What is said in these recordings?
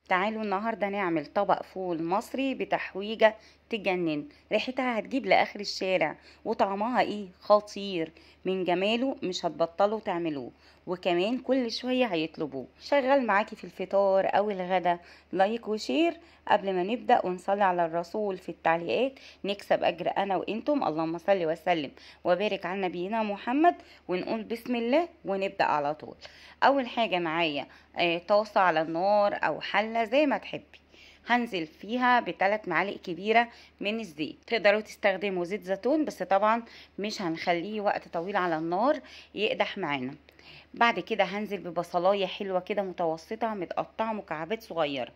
تعالوا النهاردة نعمل طبق فول مصري بتحويجة تجنن، ريحتها هتجيب لآخر الشارع وطعمها ايه خطير، من جماله مش هتبطلوا تعملوه، وكمان كل شوية هيطلبوه. شغال معاكي في الفطار او الغدا. like و share قبل ما نبدأ، ونصلي على الرسول في التعليقات نكسب اجر انا وانتم. اللهم صل وسلم وبارك على نبينا محمد، ونقول بسم الله ونبدأ على طول. اول حاجة معايا طاسة على النار او حلة زي ما تحبي، هنزل فيها ب3 معالق كبيرة من الزيت. تقدروا تستخدموا زيت زيتون، بس طبعا مش هنخليه وقت طويل على النار يقدح معانا. بعد كده هنزل ببصلاية حلوة كده متوسطة متقطعة مكعبات صغيرة،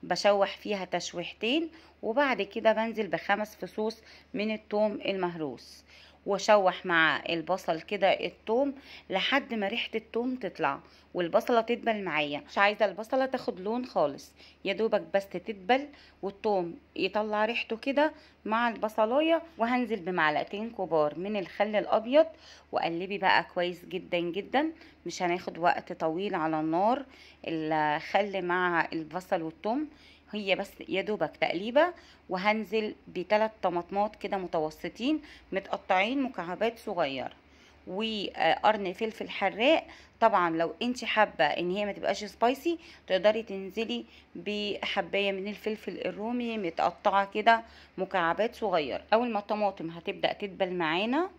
بشوح فيها تشويحتين، وبعد كده بنزل ب5 فصوص من الثوم المهروس، واشوح مع البصل كده الثوم لحد ما ريحة الثوم تطلع والبصلة تدبل معايا. مش عايزة البصلة تاخد لون خالص، يا دوبك بس تدبل والثوم يطلع ريحته كده مع البصلاية. وهنزل بمعلقتين كبار من الخل الابيض، وقلبي بقى كويس جدا جدا، مش هناخد وقت طويل على النار. الخل مع البصل والثوم هي بس يا دوبك تقليبه. وهنزل ب3 طماطمات كده متوسطين متقطعين مكعبات صغيرة، وقرن فلفل حراق. طبعا لو انت حابة ان هي ما تبقاش spicy تقدري تنزلي بحبايه من الفلفل الرومي متقطعه كده مكعبات صغيرة. اول ما الطماطم هتبدا تدبل معانا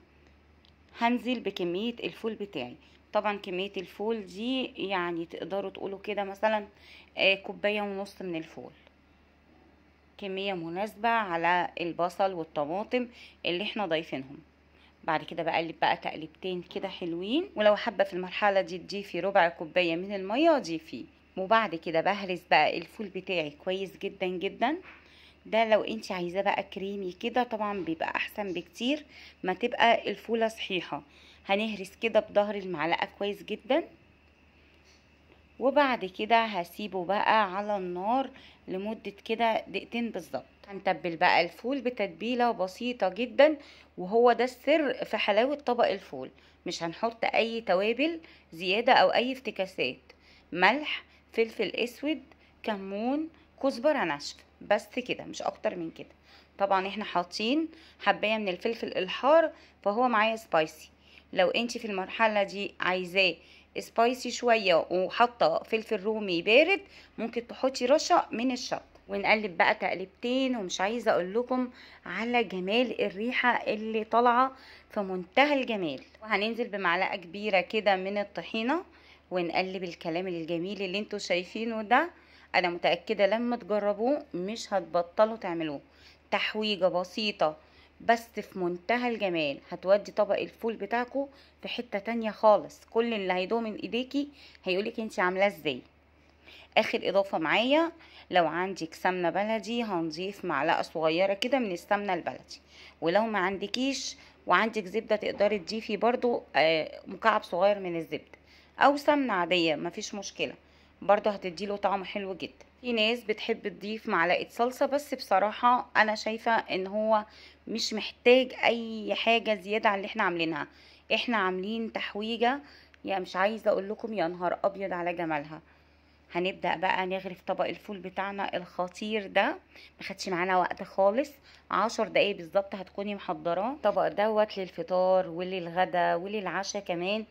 هنزل بكمية الفول بتاعي. طبعا كمية الفول دي يعني تقدروا تقولوا كده مثلا 1.5 كوباية من الفول، كمية مناسبة على البصل والطماطم اللي احنا ضايفينهم. بعد كده بقلب بقى تقلبتين كده حلوين، ولو حابة في المرحلة دي تضيفي 1/4 كوباية من المية ضيفيه. وبعد كده بهرس بقى الفول بتاعي كويس جدا جدا. ده لو انت عايزاه بقى كريمي كده طبعا بيبقى احسن بكتير ما تبقى الفولة صحيحة. هنهرس كده بظهر المعلقة كويس جدا، وبعد كده هسيبه بقى على النار لمدة كده دقيقتين بالظبط. هنتبل بقى الفول بتتبيلة بسيطة جدا، وهو ده السر في حلاوة طبق الفول. مش هنحط اي توابل زيادة او اي افتكاسات، ملح، فلفل اسود، كمون، كزبرة ناشفة، بس كده، مش اكتر من كده. طبعا احنا حاطين حباية من الفلفل الحار فهو معايا spicy. لو انت في المرحلة دي عايزاه spicy شوية وحاطة فلفل رومي بارد ممكن تحطي رشة من الشطة. ونقلب بقى تقلبتين، ومش عايزة اقول لكم على جمال الريحة اللي طالعة في منتهى الجمال. وهننزل بمعلقة كبيرة كده من الطحينة ونقلب الكلام الجميل اللي انتوا شايفينه ده. انا متأكدة لما تجربوه مش هتبطلوا تعملوه. تحويجة بسيطة بس في منتهى الجمال، هتودي طبق الفول بتاعكو في حتة تانية خالص. كل اللي هيدوق من ايديكي هيقولك انتي عاملاه ازاي. اخر اضافة معايا، لو عندك سمنة بلدي هنضيف معلقة صغيرة كده من السمنة البلدي، ولو ما عندكيش وعندك زبدة تقدري تضيفي برضو مكعب صغير من الزبدة او سمنة عادية، مفيش مشكلة، برضو هتديله طعم حلو جدا. في ناس بتحب تضيف معلقة صلصة، بس بصراحة انا شايفة ان هو مش محتاج اي حاجة زيادة عن اللي احنا عاملينها. احنا عاملين تحويجة يا مش عايزة اقول لكم يا نهار ابيض على جمالها. هنبدأ بقى نغرف طبق الفول بتاعنا الخطير ده، ما خدش معانا وقت خالص، 10 دقايق بالظبط هتكوني محضراه. الطبق دوت للفطار وللغدا وللعشاء كمان.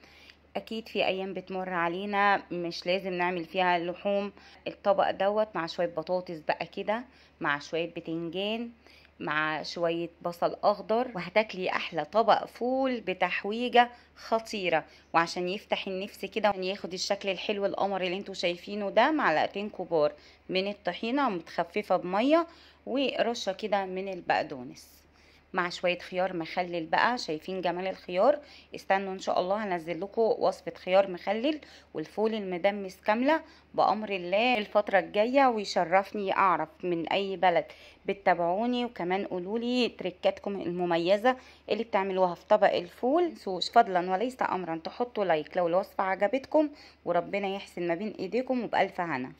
اكيد في ايام بتمر علينا مش لازم نعمل فيها لحوم. الطبق دوت مع شوية بطاطس بقى كده، مع شوية بتنجان، مع شوية بصل اخضر، وهتاكلي احلى طبق فول بتحويجة خطيرة. وعشان يفتح النفس كده وياخد الشكل الحلو القمر اللي انتوا شايفينه ده، معلقتين كبار من الطحينة متخففة بمية، ورشة كده من البقدونس، مع شوية خيار مخلل بقى. شايفين جمال الخيار؟ استنوا ان شاء الله هنزل لكم وصفة خيار مخلل والفول المدمس كاملة بأمر الله الفترة الجاية. ويشرفني اعرف من اي بلد بتتابعوني، وكمان قولولي تريكاتكم المميزة اللي بتعملوها في طبق الفول. متنسوش فضلا وليس امرا تحطوا like لو الوصفة عجبتكم، وربنا يحسن ما بين ايديكم، وبألف هنا.